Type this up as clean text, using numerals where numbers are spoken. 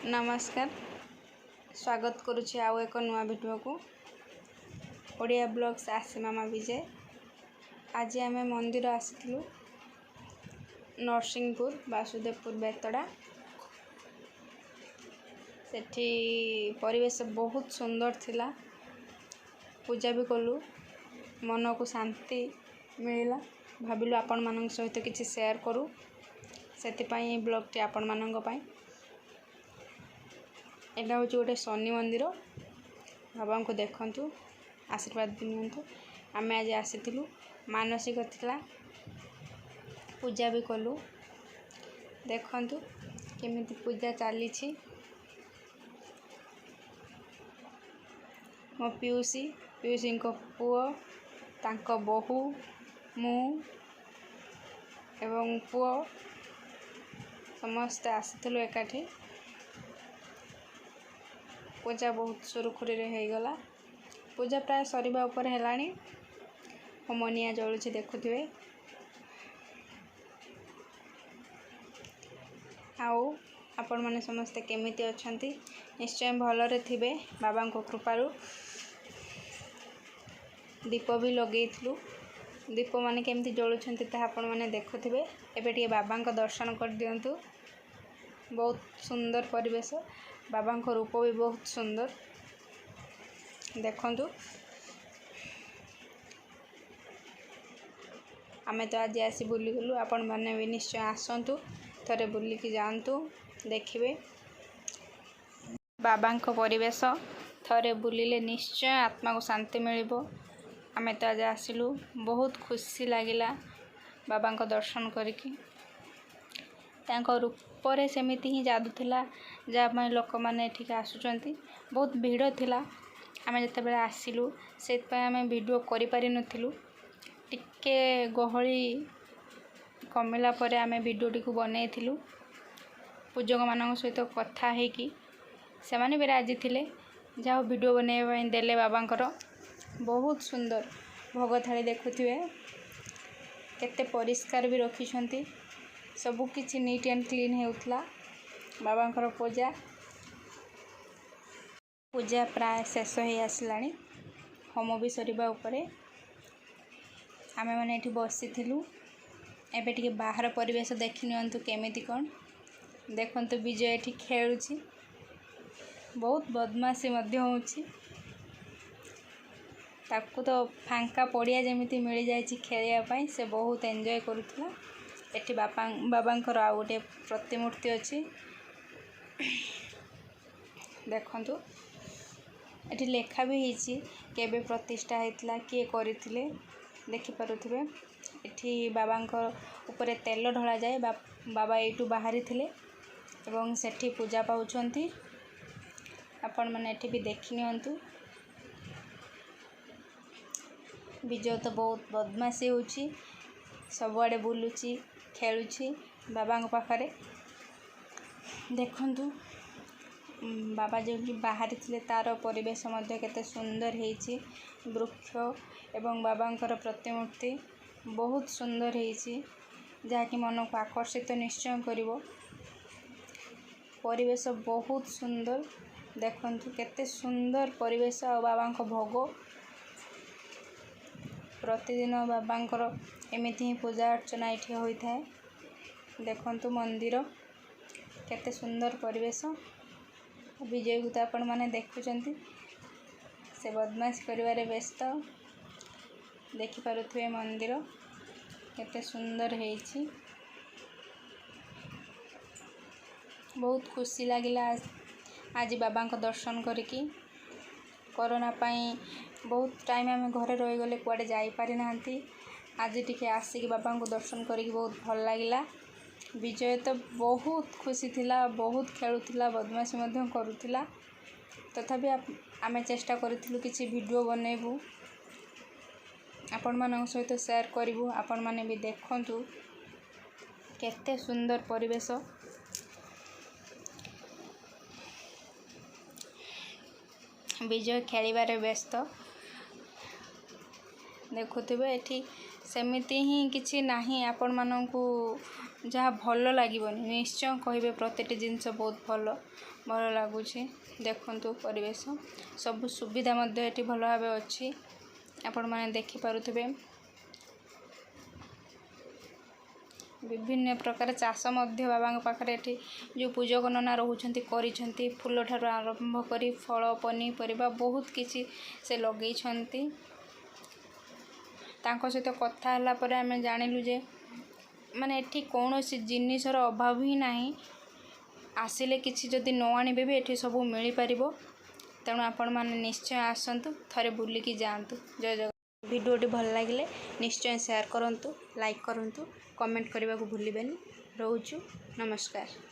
ନମସ୍କାର, ସ୍ୱାଗତ କରୁଛି ଆଉ ଏକ ନୂଆ ଭିଡ଼ିଓକୁ। ଓଡ଼ିଆ ବ୍ଲଗ୍ସ ଆସି ମାମା ବିଜୟ। ଆଜି ଆମେ ମନ୍ଦିର ଆସିଥିଲୁ, ନରସିଂହପୁର ବାସୁଦେବପୁର ବେତଡ଼ା। ସେଠି ପରିବେଶ ବହୁତ ସୁନ୍ଦର ଥିଲା। ପୂଜା ବି କଲୁ, ମନକୁ ଶାନ୍ତି ମିଳିଲା। ଭାବିଲୁ ଆପଣମାନଙ୍କ ସହିତ କିଛି ସେୟାର କରୁ, ସେଥିପାଇଁ ଏଇ ବ୍ଲଗ୍ଟି ଆପଣମାନଙ୍କ ପାଇଁ। ଏଇଟା ହେଉଛି ଗୋଟେ ଶନି ମନ୍ଦିର। ବାବାଙ୍କୁ ଦେଖନ୍ତୁ, ଆଶୀର୍ବାଦ ବି ନିଅନ୍ତୁ। ଆମେ ଆଜି ଆସିଥିଲୁ, ମାନସିକ ଥିଲା, ପୂଜା ବି କଲୁ। ଦେଖନ୍ତୁ କେମିତି ପୂଜା ଚାଲିଛି। ମୋ ପିଉସୀ, ପିଉସୀଙ୍କ ପୁଅ, ତାଙ୍କ ବୋହୂ, ମୁଁ ଏବଂ ପୁଅ ସମସ୍ତେ ଆସିଥିଲୁ ଏକାଠି। ପୂଜା ବହୁତ ସୁରୁଖୁରୁରେ ହେଇଗଲା। ପୂଜା ପ୍ରାୟ ସରିବା ଉପରେ ହେଲାଣି। ହୋମ ନିଆଁ ଜଳୁଛି, ଦେଖୁଥିବେ। ଆଉ ଆପଣମାନେ ସମସ୍ତେ କେମିତି ଅଛନ୍ତି? ନିଶ୍ଚୟ ଭଲରେ ଥିବେ ବାବାଙ୍କ କୃପାରୁ। ଦୀପ ବି ଲଗେଇଥିଲୁ। ଦୀପମାନେ କେମିତି ଜଳୁଛନ୍ତି ତାହା ଆପଣମାନେ ଦେଖୁଥିବେ। ଏବେ ଟିକେ ବାବାଙ୍କ ଦର୍ଶନ କରିଦିଅନ୍ତୁ। ବହୁତ ସୁନ୍ଦର ପରିବେଶ, ବାବାଙ୍କ ରୂପ ବି ବହୁତ ସୁନ୍ଦର। ଦେଖନ୍ତୁ, ଆମେ ତ ଆଜି ଆସି ବୁଲିଗଲୁ, ଆପଣମାନେ ବି ନିଶ୍ଚୟ ଆସନ୍ତୁ, ଥରେ ବୁଲିକି ଯାଆନ୍ତୁ, ଦେଖିବେ ବାବାଙ୍କ ପରିବେଶ। ଥରେ ବୁଲିଲେ ନିଶ୍ଚୟ ଆତ୍ମାକୁ ଶାନ୍ତି ମିଳିବ। ଆମେ ତ ଆଜି ଆସିଲୁ, ବହୁତ ଖୁସି ଲାଗିଲା ବାବାଙ୍କ ଦର୍ଶନ କରିକି। ତାଙ୍କ ରୂପରେ ସେମିତି ହିଁ ଯାଦୁ ଥିଲା, ଯାହା ପାଇଁ ଲୋକମାନେ ଏଠିକି ଆସୁଛନ୍ତି। ବହୁତ ଭିଡ଼ ଥିଲା ଆମେ ଯେତେବେଳେ ଆସିଲୁ, ସେଥିପାଇଁ ଆମେ ଭିଡ଼ିଓ କରିପାରିନଥିଲୁ। ଟିକେ ଗହଳି କମିଲା ପରେ ଆମେ ଭିଡ଼ିଓଟିକୁ ବନେଇଥିଲୁ। ପୂଜକମାନଙ୍କ ସହିତ କଥା ହେଇକି ସେମାନେ ବି ରାଜି ଥିଲେ, ଯାହା ହଉ ଭିଡ଼ିଓ ବନେଇବା ପାଇଁ ଦେଲେ। ବାବାଙ୍କର ବହୁତ ସୁନ୍ଦର ଭୋଗ ଥାଳି ଦେଖୁଥିବେ, କେତେ ପରିଷ୍କାର ବି ରଖିଛନ୍ତି। ସବୁ କିଛି ନିଟ୍ ଆଣ୍ଡ କ୍ଲିନ୍ ହେଉଥିଲା ବାବାଙ୍କର ପୂଜା। ପୂଜା ପ୍ରାୟ ଶେଷ ହେଇ ଆସିଲାଣି, ହୋମ ବି ସରିବା ଉପରେ। ଆମେମାନେ ଏଠି ବସିଥିଲୁ। ଏବେ ଟିକେ ବାହାର ପରିବେଶ ଦେଖି ନିଅନ୍ତୁ କେମିତି କ'ଣ। ଦେଖନ୍ତୁ, ବିଜୟ ଏଠି ଖେଳୁଛି, ବହୁତ ବଦମାସି ମଧ୍ୟ ହେଉଛି। ତାକୁ ତ ଫାଙ୍କା ପଡ଼ିଆ ଯେମିତି ମିଳିଯାଇଛି ଖେଳିବା ପାଇଁ, ସେ ବହୁତ ଏନ୍ଜୟ କରୁଥିଲା। ଏଠି ବାବାଙ୍କର ଆଉ ଗୋଟେ ପ୍ରତିମୂର୍ତ୍ତି ଅଛି, ଦେଖନ୍ତୁ। ଏଠି ଲେଖା ବି ହେଇଛି କେବେ ପ୍ରତିଷ୍ଠା ହେଇଥିଲା, କିଏ କରିଥିଲେ, ଦେଖିପାରୁଥିବେ। ଏଠି ବାବାଙ୍କ ଉପରେ ତେଲ ଢଳାଯାଏ। ବାବା ଏଇଠୁ ବାହାରିଥିଲେ ଏବଂ ସେଠି ପୂଜା ପାଉଛନ୍ତି। ଆପଣମାନେ ଏଠି ବି ଦେଖି ନିଅନ୍ତୁ। ବିଜୟ ତ ବହୁତ ବଦମାସି ହେଉଛି, ସବୁଆଡ଼େ ବୁଲୁଛି, ଖେଳୁଛି ବାବାଙ୍କ ପାଖରେ। ଦେଖନ୍ତୁ, ବାବା ଯେଉଁଠି ବାହାରିଥିଲେ ତାର ପରିବେଶ ମଧ୍ୟ କେତେ ସୁନ୍ଦର ହେଇଛି। ବୃକ୍ଷ ଏବଂ ବାବାଙ୍କର ପ୍ରତିମୂର୍ତ୍ତି ବହୁତ ସୁନ୍ଦର ହେଇଛି, ଯାହାକି ମନକୁ ଆକର୍ଷିତ ନିଶ୍ଚୟ କରିବ। ପରିବେଶ ବହୁତ ସୁନ୍ଦର। ଦେଖନ୍ତୁ କେତେ ସୁନ୍ଦର ପରିବେଶ ଆଉ ବାବାଙ୍କ ଭୋଗ। ପ୍ରତିଦିନ ବାବାଙ୍କର ଏମିତି ହିଁ ପୂଜା ଅର୍ଚ୍ଚନା ଏଠି ହୋଇଥାଏ। ଦେଖନ୍ତୁ ମନ୍ଦିର, କେତେ ସୁନ୍ଦର ପରିବେଶ। ବିଜୟକୁ ତ ଆପଣମାନେ ଦେଖୁଛନ୍ତି, ସେ ବଦମାସି କରିବାରେ ବ୍ୟସ୍ତ। ଦେଖିପାରୁଥିବେ ମନ୍ଦିର କେତେ ସୁନ୍ଦର ହେଇଛି। ବହୁତ ଖୁସି ଲାଗିଲା ଆଜି ବାବାଙ୍କ ଦର୍ଶନ କରିକି। କରୋନା ପାଇଁ ବହୁତ ଟାଇମ୍ ଆମେ ଘରେ ରହିଗଲେ, କୁଆଡ଼େ ଯାଇପାରିନାହାନ୍ତି। ଆଜି ଟିକେ ଆସିକି ବାବାଙ୍କୁ ଦର୍ଶନ କରିକି ବହୁତ ଭଲ ଲାଗିଲା। ବିଜୟ ତ ବହୁତ ଖୁସି ଥିଲା, ବହୁତ ଖେଳୁଥିଲା, ବଦମାସି ମଧ୍ୟ କରୁଥିଲା। ତଥାପି ଆମେ ଚେଷ୍ଟା କରିଥିଲୁ କିଛି ଭିଡ଼ିଓ ବନେଇବୁ, ଆପଣମାନଙ୍କ ସହିତ ସେୟାର କରିବୁ। ଆପଣମାନେ ବି ଦେଖନ୍ତୁ କେତେ ସୁନ୍ଦର ପରିବେଶ। ବିଜୟ ଖେଳିବାରେ ବ୍ୟସ୍ତ, ଦେଖୁଥିବେ। ଏଠି ସେମିତି ହିଁ କିଛି ନାହିଁ ଆପଣମାନଙ୍କୁ ଯାହା ଭଲ ଲାଗିବନି, ନିଶ୍ଚୟ କହିବେ ପ୍ରତିଟି ଜିନିଷ ବହୁତ ଭଲ ଭଲ ଲାଗୁଛି। ଦେଖନ୍ତୁ ପରିବେଶ, ସବୁ ସୁବିଧା ମଧ୍ୟ ଏଠି ଭଲ ଭାବେ ଅଛି, ଆପଣମାନେ ଦେଖିପାରୁଥିବେ। ବିଭିନ୍ନ ପ୍ରକାର ଚାଷ ମଧ୍ୟ ବାବାଙ୍କ ପାଖରେ ଏଠି ଯେଉଁ ପୂଜକ ନନା ରହୁଛନ୍ତି କରିଛନ୍ତି। ଫୁଲ ଠାରୁ ଆରମ୍ଭ କରି ଫଳ, ପନିପରିବା ବହୁତ କିଛି ସେ ଲଗେଇଛନ୍ତି। ତାଙ୍କ ସହିତ କଥା ହେଲା ପରେ ଆମେ ଜାଣିଲୁ ଯେ ମାନେ ଏଠି କୌଣସି ଜିନିଷର ଅଭାବ ହିଁ ନାହିଁ। ଆସିଲେ କିଛି ଯଦି ନ ଆଣିବେ ବି ଏଠି ସବୁ ମିଳିପାରିବ। ତେଣୁ ଆପଣମାନେ ନିଶ୍ଚୟ ଆସନ୍ତୁ, ଥରେ ବୁଲିକି ଯାଆନ୍ତୁ। ଜୟ ଜଗନ୍ନାଥ। ଭିଡ଼ିଓଟି ଭଲ ଲାଗିଲେ ନିଶ୍ଚୟ ସେୟାର କରନ୍ତୁ, ଲାଇକ୍ କରନ୍ତୁ, କମେଣ୍ଟ କରିବାକୁ ଭୁଲିବେନି। ରହୁଛୁ, ନମସ୍କାର।